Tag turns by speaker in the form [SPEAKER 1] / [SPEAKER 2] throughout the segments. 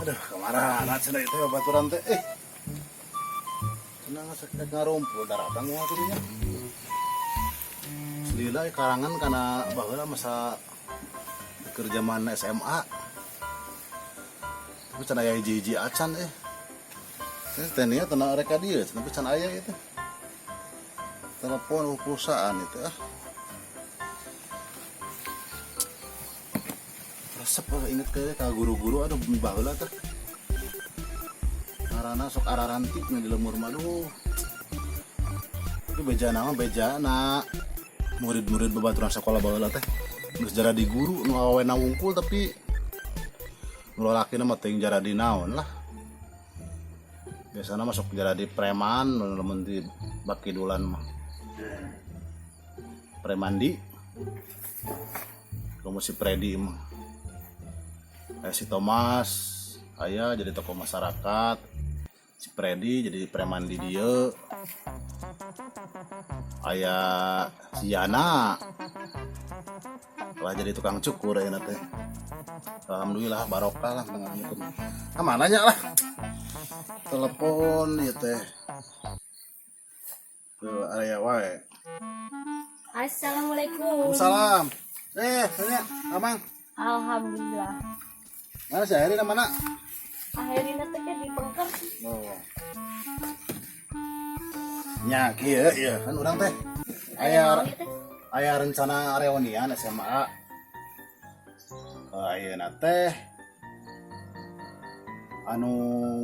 [SPEAKER 1] Aduh, kemana cenah itu baturan teh? Eh. Cenah ngasek ngarumpul daratan moal kudunya. Selila karangan karena baheula masa keur zaman SMA. Tapi can aya hiji-hiji acan eh. Saya teh nia tenang reka dia, tapi can aya itu. Telepon perusahaan itu ah. Resep ah, inget ke guru-guru, aduh, baheula teh. Ngaranna sok ararantik nya di lemur mah, aduh. Tapi bejana mah bejana. Murid-murid babaturan sekolah baheula teh geus jaradi guru, nu awena wungkul, tapi nu lalakina mah teuing jaradi naon lah. Biasana masuk jaradi preman nu lamun di bakidulan mah. Premandi. Kamu si Freddy mah. Aya si Thomas, aya jadi tokoh masyarakat. Si Freddy jadi preman di dieu. Aya si Yana lah jadi tukang cukur ayeuna teh. Alhamdulillah, barokah lah tengah nyukur. Ah, mananya lah. Telepon ieu teh. Ke area wae.
[SPEAKER 2] Assalamualaikum.
[SPEAKER 1] Salam. Eh, tanya, Amang.
[SPEAKER 2] Alhamdulillah.
[SPEAKER 1] Mana si Airina, mana?
[SPEAKER 2] Akhirnya teh di pengker.
[SPEAKER 1] Oh. Nya kieu ieu kan urang teh aya
[SPEAKER 2] Naon ieu teh?
[SPEAKER 1] Aya rencana reunian SMA. Ayeuna teh anu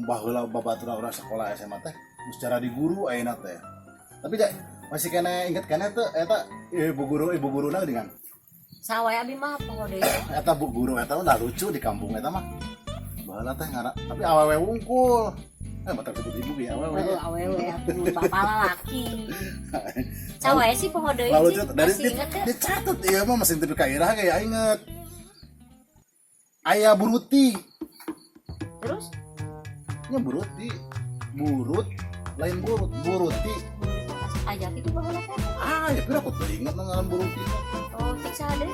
[SPEAKER 1] baheula babaturan urang sekolah SMA teh geus jadi guru ayeuna teh. Tapi ja, masih kena inget keneh teu eta ibu guru, ibu guruna dengan
[SPEAKER 2] Saha wae, abi mah poho deui.
[SPEAKER 1] Eta bu guru eta udah lucu di kampung eta mah. Baheula teh ngara tapi awewe wungkul. Eh, batak sebut ibu ya, awewe.
[SPEAKER 2] Heeh, awewe atuh, bapak lalaki. Saha wae sih, poho deui
[SPEAKER 1] Lalu
[SPEAKER 2] sih.
[SPEAKER 1] Dari
[SPEAKER 2] Masih inget teh?
[SPEAKER 1] Dicatat iya mah, masih tepi ka iraha kayak inget. Aya Buruti.
[SPEAKER 2] Terus?
[SPEAKER 1] Nya Buruti. Burut lain burut, Buruti.
[SPEAKER 2] Aya kitu baheula teh.
[SPEAKER 1] Ah, ya pira aku tuh inget ngaran Buruti.
[SPEAKER 2] Oh, cek saha deui?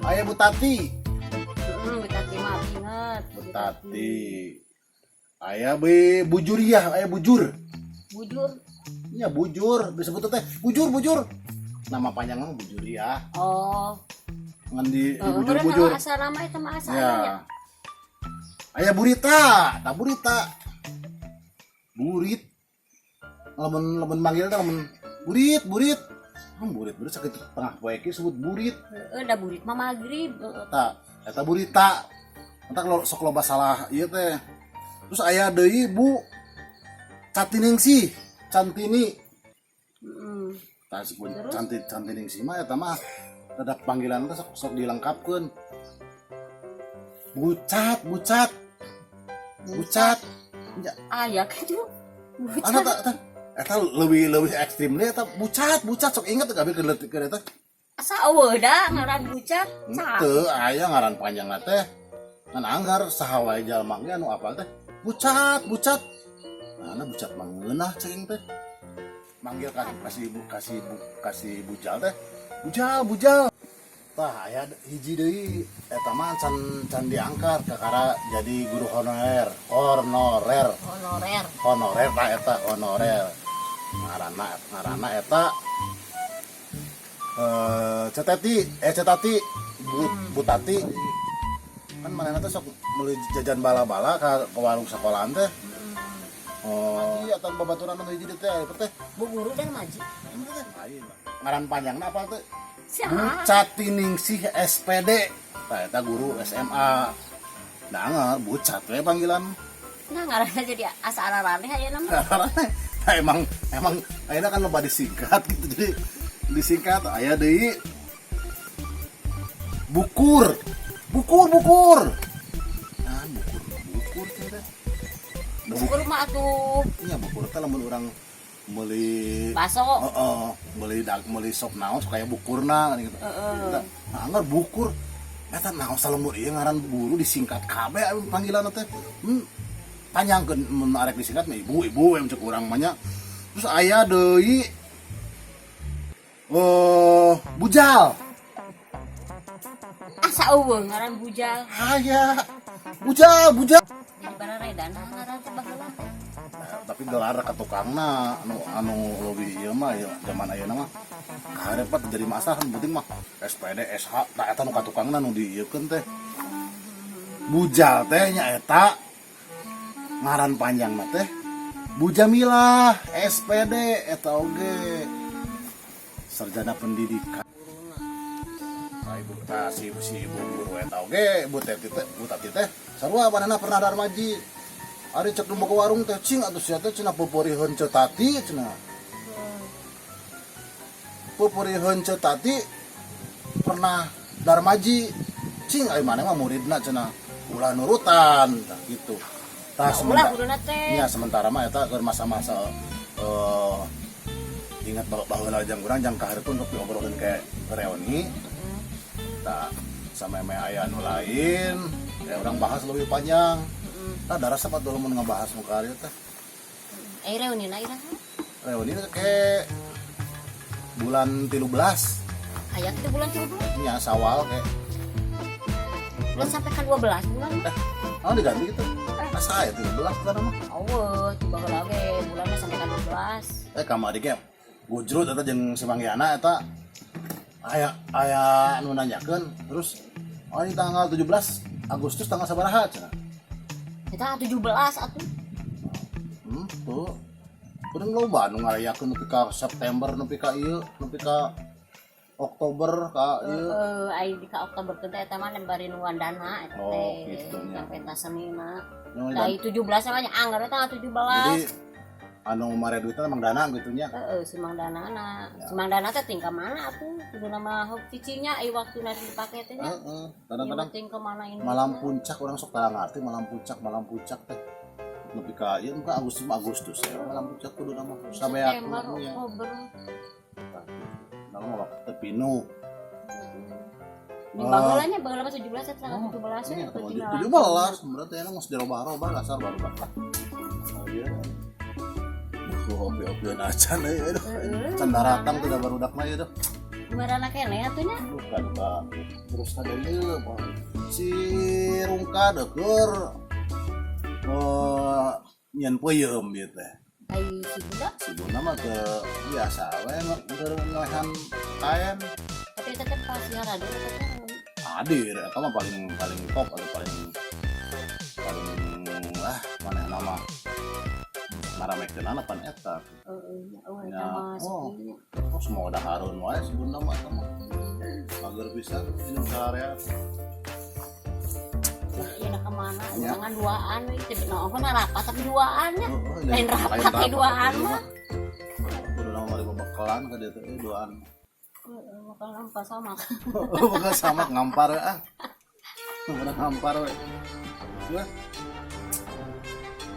[SPEAKER 1] Aya Bu Tati.
[SPEAKER 2] Heeh, Bu Tati mah abi inget.
[SPEAKER 1] Bu Tati. Aya be Bujuriah, aya Bujur.
[SPEAKER 2] Bujur.
[SPEAKER 1] Nya Bujur, disebut teh Bujur, Bujur. Nama panjangnya mah Bujuriah.
[SPEAKER 2] Oh.
[SPEAKER 1] Ngan di
[SPEAKER 2] Heeh,
[SPEAKER 1] bujur-bujur.
[SPEAKER 2] Asa nama eta mah asa
[SPEAKER 1] Ya.
[SPEAKER 2] nya.
[SPEAKER 1] Aya Burita, tak Burita. Burit. Lamun lamun manggil teh lamun burit, burit. Hmm, burit, burit sakit tengah poe ki sebut burit.
[SPEAKER 2] Heeh, da burit mah magrib. Heeh.
[SPEAKER 1] Eta, eta Burita. Entar lo sok loba salah ieu teh. Terus aya deui Bu Catiningsih, Cantini.
[SPEAKER 2] Heeh.
[SPEAKER 1] Tah sebut
[SPEAKER 2] Terus?
[SPEAKER 1] Canti Cantiningsih mah eta mah rada panggilan teh sok sok dilengkapkeun. Bucat, bucat. Bucat. Ya,
[SPEAKER 2] Aya kitu. Bucat.
[SPEAKER 1] Anu tak eta eta lebih lebih ekstrim deh eta bucat, bucat sok inget teu kabeh ke eta.
[SPEAKER 2] Asa eueuh da ngaran bucat. Sa.
[SPEAKER 1] Teu aya ngaran panjang teh. Ngan anggar saha wae jalma ge anu apal teh. Bucat, bucat. Nah, nah bucat mah ngeunah ceuing teh. Manggil kasih kasih ibu kasih ibu kasih bujal teh. Bujal, bujal. Tah aya hiji deui eta mah can can diangkat kakara jadi guru honorer, honorer.
[SPEAKER 2] Honorer.
[SPEAKER 1] Honorer tah eta honorer. Ngaranna ngaranna eta eh Ceteti, eh Cetati, Bu, Butati. Kan manehna teh sok meuli jajan bala-bala ke warung sekolahan teh. Oh, iya tan babaturan anu hiji teh aya teh.
[SPEAKER 2] Bu guru dan maji.
[SPEAKER 1] Lain. Ngaran panjangna apa teh?
[SPEAKER 2] Siapa?
[SPEAKER 1] Bu Catiningsih SPD. Tah eta guru SMA. Nah, anger Bucat we panggilan.
[SPEAKER 2] Nah, ngaranna jadi asa araraneh aya mah.
[SPEAKER 1] Nah, emang emang ayeuna kan loba disingkat gitu, jadi disingkat. Aya deui Bukur, bukur, bukur. Nah, bukur, bukur teh.
[SPEAKER 2] Bukur mah atuh
[SPEAKER 1] Nya bukur teh lamun urang meuli
[SPEAKER 2] baso.
[SPEAKER 1] Heeh, meuli dag meuli sop naon sok aya bukurna kan gitu.
[SPEAKER 2] Heeh.
[SPEAKER 1] Nah, anggar bukur eta naon salembur ieu ngaran guru disingkat kabeh panggilan teh. Panjangkeun mun arek disingkat mah ibu, ibu yang cek urang mah nya. Terus aya deui oh, Bujal.
[SPEAKER 2] Asa eueuh ngaran Bujal.
[SPEAKER 1] Aya. Bujal, bujal.
[SPEAKER 2] Jadi bararedana ngaran teh baheula teh.
[SPEAKER 1] Nah, tapi gelar ka tukangna anu anu leuwih ieu mah ieu zaman ayeuna mah kaharep teu jadi masalah, nu penting mah SPD SH. Tah, eta nu ka tukangna nu diieukeun teh. Bujal teh nya eta ngaran panjangna teh Bujamilah SPD, eta oge sarjana pendidikan. Nah, ibu tah si si ibu guru eta oge, Bu Teti teh, Bu Tati teh sarua manehna pernah darmaji. Ari cek nu boga warung teh, "Cing atuh sia teh," cenah, "peupeuriheun Ceu Tati," cenah. "Peupeuriheun Ceu Tati pernah darmaji. Cing ari maneh mah muridna," cenah, "ulah nurutan," tah gitu. Tah.
[SPEAKER 2] Ulah
[SPEAKER 1] sementara
[SPEAKER 2] guruna teh.
[SPEAKER 1] Nya, sementara mah eta keur masa-masa ingat baheula jang urang jang kahareupeun untuk diobrolkeun ke reuni. Tah, sama eme aya anu lain ya urang bahas lebih panjang. Tah, darah sempat dulu mun ngebahas muka ieu teh.
[SPEAKER 2] Eh, reuni na iraha?
[SPEAKER 1] Reuni teh ke bulan 13.
[SPEAKER 2] Aya kitu bulan 13?
[SPEAKER 1] Nya, Sawal kayak.
[SPEAKER 2] Bulan sampai kan 12 bulan.
[SPEAKER 1] Oh, diganti gitu. Asa aya 13 kan mah.
[SPEAKER 2] Eueuh, tiba heula ge bulanna sampai kan 12.
[SPEAKER 1] Eh, kamari ge gujrut eta jeung si Mangyana eta aya aya anu nanyakeun terus, "Oh, ini tanggal 17 Agustus tanggal sabaraha?" cenah.
[SPEAKER 2] Eta 17 atuh.
[SPEAKER 1] Tuh. Kuring loba nu ngarayakeun nepi ka September, nepi ka ieu, nepi ka Oktober ka ieu.
[SPEAKER 2] Heeh, ai di ka Oktober teh eta mah bari nungguan dana eta
[SPEAKER 1] Oh,
[SPEAKER 2] teh.
[SPEAKER 1] gitu nya.
[SPEAKER 2] Sampai ta senina.
[SPEAKER 1] Nu.
[SPEAKER 2] Da 17 mah nya anggar eta 17.
[SPEAKER 1] Jadi anu mare duitna emang dana gitu nya.
[SPEAKER 2] Heeh, si Mang Dana. Si Mang Dana teh ting ka mana atuh? Kudu nama hok cicinya ai waktuna dipake teh nya.
[SPEAKER 1] Heeh, kadang-kadang
[SPEAKER 2] Ting ke mana ini?
[SPEAKER 1] Malam puncak orang sok tara ngarti malam puncak teh. Nepi ka ieu ka Agustus mah, Agustus ya malam puncak kudu nama sampai
[SPEAKER 2] September,
[SPEAKER 1] ya.
[SPEAKER 2] Oktober.
[SPEAKER 1] Nah, mah waktu teh pinuh.
[SPEAKER 2] Di baheula nya, baheula mah 17 ya, tanggal 17
[SPEAKER 1] Ini
[SPEAKER 2] ya.
[SPEAKER 1] atau 17 berarti emang mesti dirobah-robah dasar baru lah. Oh iya. Kopi-kopian acan euy, aduh. Can daratang teh da barudak mah ieu tuh.
[SPEAKER 2] Marana keneh atuh nya.
[SPEAKER 1] Bukan, Pak. Terus ada ieu, Pak. Si Rungka deukeur nyen peuyeum ieu teh.
[SPEAKER 2] Ai si Bunda?
[SPEAKER 1] Si Bunda mah ke biasa we keur ngelehan kain.
[SPEAKER 2] Tapi eta teh pas ya radio eta teh.
[SPEAKER 1] Hadir, eta mah paling paling top atau paling paling ah mana nama ngaramekeun pan eta.
[SPEAKER 2] Heeh, oh eta
[SPEAKER 1] Ya,
[SPEAKER 2] mah
[SPEAKER 1] oh.
[SPEAKER 2] sepinya.
[SPEAKER 1] Oh, semua udah harun wae si Bunda mah, eta mah. Mager pisan minum seharian.
[SPEAKER 2] Iya na kemana?
[SPEAKER 1] Ya.
[SPEAKER 2] Jangan duaan we teh no rapat tapi duaan nya.
[SPEAKER 1] Oh,
[SPEAKER 2] Lain rapat teh duaan mah.
[SPEAKER 1] Kudu nama mari bebekalan ka dieu teh duaan.
[SPEAKER 2] Heeh, bakal nampak sama.
[SPEAKER 1] Bakal sama ngampar we ah. Udah ngampar we. Ya,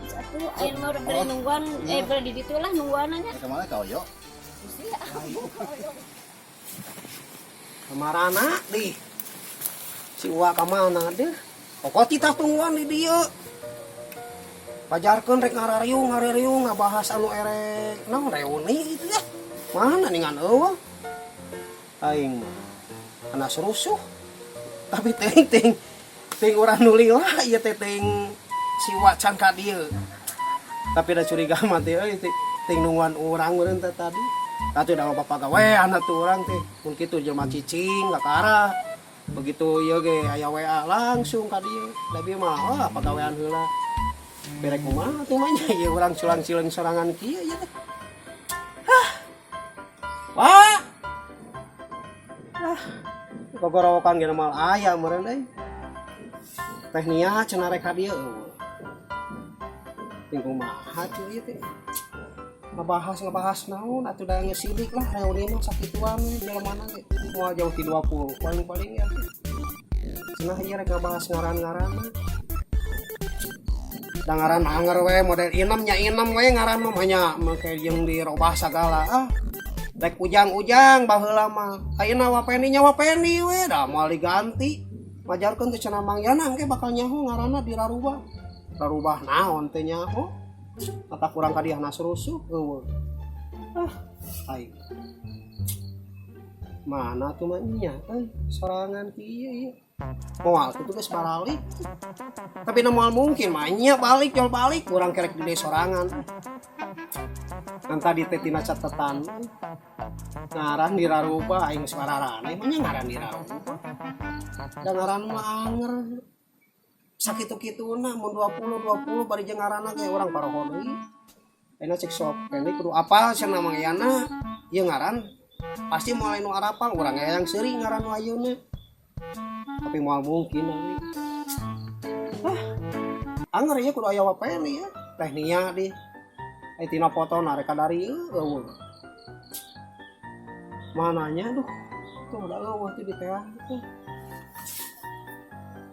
[SPEAKER 2] Satu ayeuna mah udah beri nungguan, eh beri di ditu lah nungguan nya.
[SPEAKER 1] Kemana kau yo?
[SPEAKER 2] Sia.
[SPEAKER 3] Kamarana di si Uwa, kamana deh? Pokok titah tungguan di dieu. Pajarkeun rek ngarariung ngarariung ngabahas anu erek naon reuni gitu ya. Mana ningan eueuh. Aing mah anas rusuh. Tapi ting ting ting urang nu lila ieu teh ting si Uwa can ka dieu. Tapi da curiga mah teh euy ting, ting nungguan urang meureun teh tadi. Atuh da bapak gawean atuh urang teh. Mun kitu jelema cicing ka arah. Begitu ieu ge aya WA langsung ka dieu. Da bieu mah wah pagawean heula. Berek kumaha teh mah nya ieu urang culang-cileung sorangan kieu ieu teh. Hah. Wah. Ah. Gogorowokan ge moal aya meureun euy. Teh Nia cenah rek ka dieu eueuh. Ting kumaha cuy ieu teh. Ngebahas ngebahas naon atuh, da geus sidik lah reuni mah sakituan we jelema ge moal jauh ti 20 paling-paling ya teh. Cenah ieu rek ngabahas ngaran-ngaran. Da ngaran anger we model inem nya, inem we ngaran mah nya make jeung dirobah sagala ah. Rek ujang-ujang baheula mah. Ayeuna Wapendi nya Wapendi we da moal diganti. Majarkeun teh cenah Mang Yana engke bakal nyaho ngaranna dirarubah. Rarubah naon teh nyaho? Kata kurang ka dieu rusuh eueuh. Ah, aing. Mana tuh mah nya euy sorangan kieu ieu. Moal kitu geus baralik. Tapi na moal mungkin mah nya balik jual balik urang kerek di sorangan. Kan tadi teh tina catetan ngaran diraruba, aing geus mararane mah nya ngaran diraruba. Da ngaran mah anger sakitu-kituna mun 20 20 bari jeung ngaranna ge urang paroho deui. Ayeuna cek sok ini kudu apal cenah Mang Yana, ieu ngaran pasti moal nu arapal, urang hayang seuri ngaran nu ayeuna. Tapi moal mungkin euy. Ah, anger ieu kudu aya wapeni ya. Teh Nia di. Ai tina foto na rek dari eueuh. Mananya duh. Tuh da eueuh teh di teh.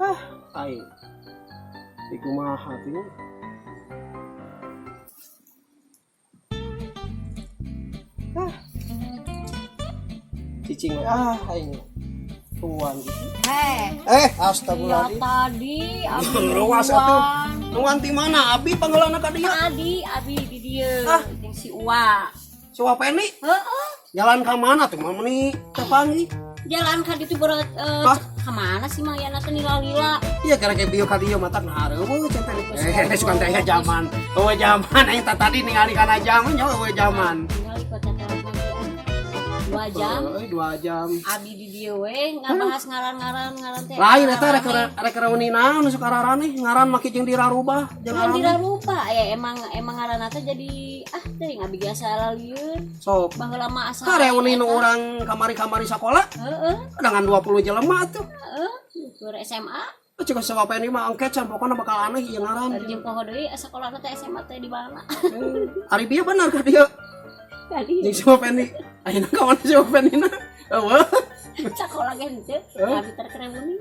[SPEAKER 3] Ah, aing. Di kumaha teh. Ah. Cicing we ah aing. Tuan gitu.
[SPEAKER 2] Heh,
[SPEAKER 3] Eh,
[SPEAKER 2] iya
[SPEAKER 3] astagfirullahaladzim.
[SPEAKER 2] tadi abi
[SPEAKER 3] Luas atuh. Nungguan ti mana? Abi panggeulana ka dieu.
[SPEAKER 2] Tadi abi di dieu
[SPEAKER 3] Ah.
[SPEAKER 2] jeung si Uwa.
[SPEAKER 3] Si Wapeni
[SPEAKER 2] Heeh,
[SPEAKER 3] jalan ka mana tuh mah meuni kapanggih?
[SPEAKER 2] Jalan ka ditu berat
[SPEAKER 3] Hah?
[SPEAKER 2] ka mana sih Mang Yana teh nila-lila?
[SPEAKER 3] Iya gara kayak bio ka dieu mata nah eueuh centeng. Eh, sukan teh aya zaman. Eueuh zaman aing tah tadi ningali kana zaman nya eueuh zaman.
[SPEAKER 2] Ningali kota telepon 2 jam.
[SPEAKER 3] Eueuh 2 jam.
[SPEAKER 2] Abi di dieu we ngabahas ngaran-ngaran ngaran teh.
[SPEAKER 3] Lain eta rek rek reuni naon nu suka raraneh ngaran make jeung dirarubah jeung
[SPEAKER 2] Kan
[SPEAKER 3] ngaran.
[SPEAKER 2] dirarupa ya emang emang ngaranna teh jadi ah teh abi biasa lalieun.
[SPEAKER 3] Sok.
[SPEAKER 2] Baheula mah asa.
[SPEAKER 3] Ka reuni nu urang kamari-kamari sakola
[SPEAKER 2] Heeh,
[SPEAKER 3] dengan 20 jelema atuh.
[SPEAKER 2] heeh, keur SMA.
[SPEAKER 3] Cek si Wapeni mah engke can pokona bakal aneh ieu ngaran.
[SPEAKER 2] Dari jeung poho deui sakola teh SMA teh di mana?
[SPEAKER 3] Ari bieu bener ka dieu.
[SPEAKER 2] Tadi
[SPEAKER 3] Jeung si Wapeni. Ayeuna ka mana si Wapeni na? Eueuh.
[SPEAKER 2] sakola ge henteu, abi terkereuni.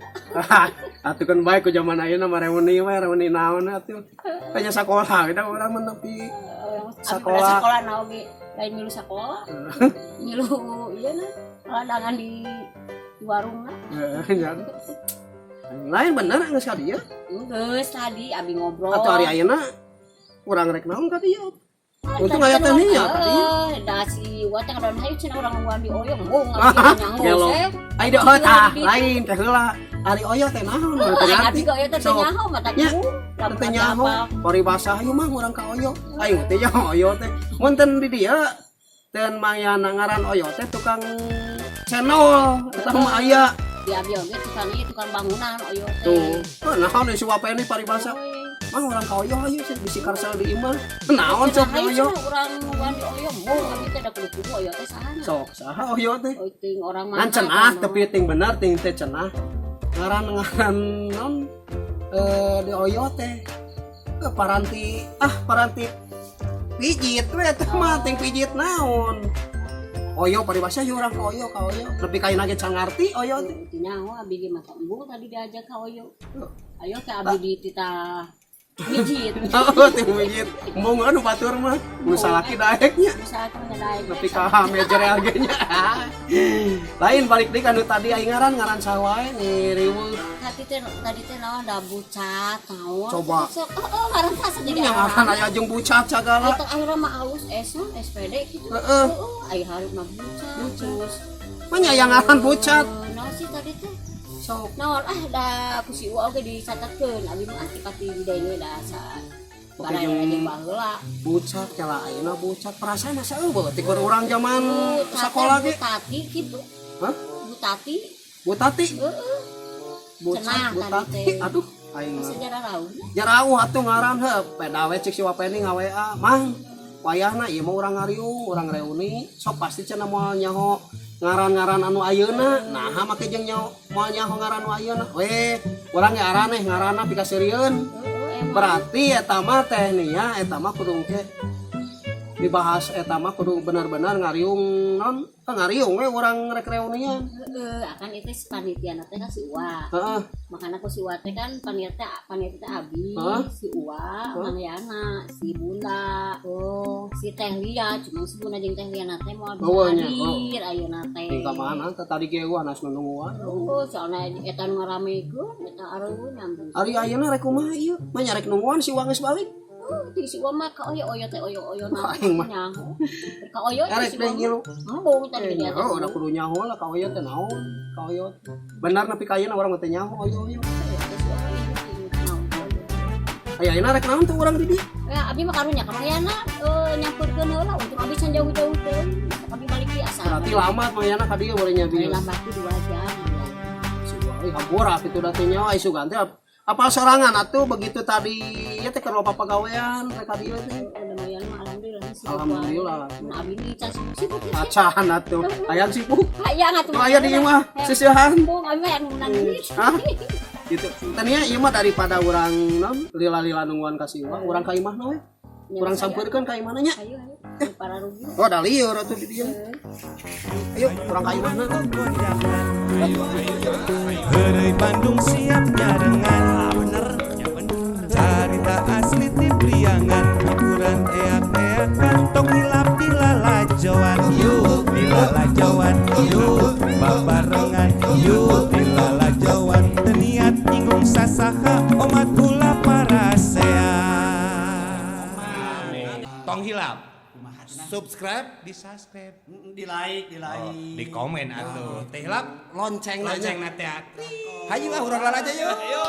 [SPEAKER 3] Atuh kan bae ku zaman ayeuna mah reuni we, reuni naon atuh. Kaya sakola kita urang mah nepi.
[SPEAKER 2] Sakola
[SPEAKER 3] Sakola.
[SPEAKER 2] sakola na oge lain milu sakola. Milu ieu na ladangan di warung na.
[SPEAKER 3] Heeh, nya. Lain bener geus ka dieu.
[SPEAKER 2] Geus tadi abi ngobrol.
[SPEAKER 3] Atuh ari ayeuna urang rek naon ka dieu. Untung aya teh nia ka dieu.
[SPEAKER 2] Heeh, da si Wa teh ngadon hayu cenah urang nungguan di oyong. Oh, ngerti nyanggo
[SPEAKER 3] Gelo.
[SPEAKER 2] eh.
[SPEAKER 3] Ai deuh tah, lain teh heula. Ari oyo teh naon teu
[SPEAKER 2] Heeh,
[SPEAKER 3] ngarti.
[SPEAKER 2] abi ge oyo teh teu
[SPEAKER 3] Sok.
[SPEAKER 2] nyaho mata
[SPEAKER 3] Nya,
[SPEAKER 2] ku. Lamun
[SPEAKER 3] teu
[SPEAKER 2] ada
[SPEAKER 3] nyaho
[SPEAKER 2] apa.
[SPEAKER 3] paribasa hayu mah urang ka oyo. Ayo teh nyaho oyo teh. Mun ten di dieu ten mayana ngaran oyo teh tukang channel eta mah aya.
[SPEAKER 2] Di abi oge tukang ieu tukang bangunan oyo teh.
[SPEAKER 3] Tuh. Oh, naon si Wapeni paribasa.
[SPEAKER 2] Euy.
[SPEAKER 3] Mah urang ka oyo hayu sih bisi karsel di imah. Naon sok
[SPEAKER 2] Cenah, hayu
[SPEAKER 3] oyo.
[SPEAKER 2] cenah urang nungguan di oyo. Oh, abi teh da kudu-kudu oyo teh sahana.
[SPEAKER 3] Sok saha oyo teh?
[SPEAKER 2] Oh, ting orang mana?
[SPEAKER 3] Ngan cenah tapi ting bener ting teh cenah. Ngaran-ngaran non di oyo teh. Paranti ah paranti pijit we teh mah ting pijit naon. Oyo paribasa ieu urang ka oyo ka oyo. Nepi ka ayeuna ge can ngarti oyo teh.
[SPEAKER 2] Teu nyaho abi ge mata embung tadi diajak ka oyo. Ayo ke abi di titah pijit.
[SPEAKER 3] Oh, ting pijit. Embung anu batur mah. Nu salaki daek nya.
[SPEAKER 2] Bisa aku ngadaek.
[SPEAKER 3] Nepi ka mejer LG nya. Lain balik deui ka nu tadi aing ngaran ngaran saha wae nih riweuh.
[SPEAKER 2] Tadi teh naon da bucat naon.
[SPEAKER 3] Coba.
[SPEAKER 2] Sok heeh ngaran teh jadi
[SPEAKER 3] Nya ngaran aya jeung bucat sagala.
[SPEAKER 2] Eta akhirnya mah alus S non SPD gitu.
[SPEAKER 3] Heeh.
[SPEAKER 2] Heeh, aya hareup mah bucat. Terus
[SPEAKER 3] Mah nya aya ngaran bucat.
[SPEAKER 2] Naon sih tadi teh?
[SPEAKER 3] Sok.
[SPEAKER 2] Naon ah da ku si Uwa oge dicatatkeun. Abi mah ah pati di denge da sa.
[SPEAKER 3] Oke,
[SPEAKER 2] Baraya
[SPEAKER 3] jeung
[SPEAKER 2] jeung baheula.
[SPEAKER 3] Bucat kala ayeuna bucat perasaan asa eueuh ti keur urang zaman
[SPEAKER 2] Bucat
[SPEAKER 3] sakola
[SPEAKER 2] teh
[SPEAKER 3] ge.
[SPEAKER 2] Bu Tati gitu.
[SPEAKER 3] Hah?
[SPEAKER 2] Bu Tati.
[SPEAKER 3] Bu Tati.
[SPEAKER 2] Heeh.
[SPEAKER 3] Bucat
[SPEAKER 2] Cenah
[SPEAKER 3] Bu
[SPEAKER 2] tadi
[SPEAKER 3] Tati.
[SPEAKER 2] teh.
[SPEAKER 3] Aduh aing mah.
[SPEAKER 2] Sejarah raun.
[SPEAKER 3] Jarauh atuh ngaran heuh peda we cek si Wapeni nga-WA mang wayahna ieu mah urang ngariung urang reuni sok pasti cenah moal nyaho ngaran-ngaran anu ayeuna naha make jeung nyaho moal nyaho ngaran anu ayeuna we urang ge araneh ngaranna pikaseurieun.
[SPEAKER 2] Heeh, emang.
[SPEAKER 3] Berarti eta mah teh nia eta mah kudu engke dibahas eta mah kudu benar-benar ngariung non ngariung we urang rek reunian.
[SPEAKER 2] Heeh, akan itu si panitia teh kan si Uwa.
[SPEAKER 3] Heeh.
[SPEAKER 2] Makanya aku si Uwa teh kan panitia teh abi,
[SPEAKER 3] Hah?
[SPEAKER 2] si Uwa, Mang Yana, si Bunda,
[SPEAKER 3] Oh,
[SPEAKER 2] si Teh Lia, cuma si Bunda jeung Teh Lia na teh moal bisa
[SPEAKER 3] Oh, nya,
[SPEAKER 2] hadir ayeuna teh.
[SPEAKER 3] di ka mana teh tadi ge gua anas nungguan.
[SPEAKER 2] Oh, soalnya eta nu ngaramekeun eta areueun nyambung.
[SPEAKER 3] Ari ayeuna rek kumaha ieu? Mah nya rek nungguan si Uwa geus balik.
[SPEAKER 2] Oh, ti si Uwa mah ka oyo-oyo teh, oyo-oyo na.
[SPEAKER 3] Aing mah.
[SPEAKER 2] Nyaho. Ka oyo teh
[SPEAKER 3] Erek
[SPEAKER 2] si
[SPEAKER 3] deh
[SPEAKER 2] Uwa mah.
[SPEAKER 3] ngilu.
[SPEAKER 2] Embung tadi
[SPEAKER 3] Eh,
[SPEAKER 2] dia.
[SPEAKER 3] nyaho, udah kudu nyaho lah ka oyot teh naon. Ka oyot. Benar nepi ka ayeuna urang mah teh nyaho oyo-oyo. Aya ayeuna rek naon tuh urang di dieu?
[SPEAKER 2] Ya, abi mah karunya ka Mayana nyamperkeun heula, untung abi can jauh-jauh teh. Abi balik di asa.
[SPEAKER 3] Berarti lama Mayana ka dieu boleh nya
[SPEAKER 2] Dari
[SPEAKER 3] bi.
[SPEAKER 2] lambat tuh 2 jam.
[SPEAKER 3] Euy, hampura kitu da teh nyawa ai sugan teh apal sorangan atuh begitu tadi ya teh keur loba pagawean rek ka dieu teh.
[SPEAKER 2] Lumayan mah, alhamdulillah sibuk.
[SPEAKER 3] Alhamdulillah.
[SPEAKER 2] Nah, abi ini can sibuk-sibuk ya.
[SPEAKER 3] Acan atuh. Hayang sibuk.
[SPEAKER 2] Hayang atuh.
[SPEAKER 3] Aya di imah seusehan.
[SPEAKER 2] Embung abi mah anu nangis.
[SPEAKER 3] Hah? Gitu. Tadinya ieu mah daripada urang non lila-lila nungguan ka si Uwa, urang ka imahna we. Urang sampeurkeun ka imahna nya.
[SPEAKER 2] Ayo, ayo. Para rugi.
[SPEAKER 3] Oh, da lieur atuh di dieu. Ayo, urang ka imahna.
[SPEAKER 4] Heureuy Bandung siap nyarengan. Bener. Carita asli ti Priangan. Hiburan eak-eakan. Tong hilap di lalajoan. Yuk di lalajoan. Yuk babarengan. Yuk di lalajoan. Teu niat nyinggung sasaha. Omat ulah parasea. Tong hilap subscribe, di subscribe,
[SPEAKER 3] Di like, di like.
[SPEAKER 4] Di komen atuh. Teh hilap
[SPEAKER 3] Lonceng.
[SPEAKER 4] Lonceng na teh. Hayu ah, urang lalajo yuk. Ayo.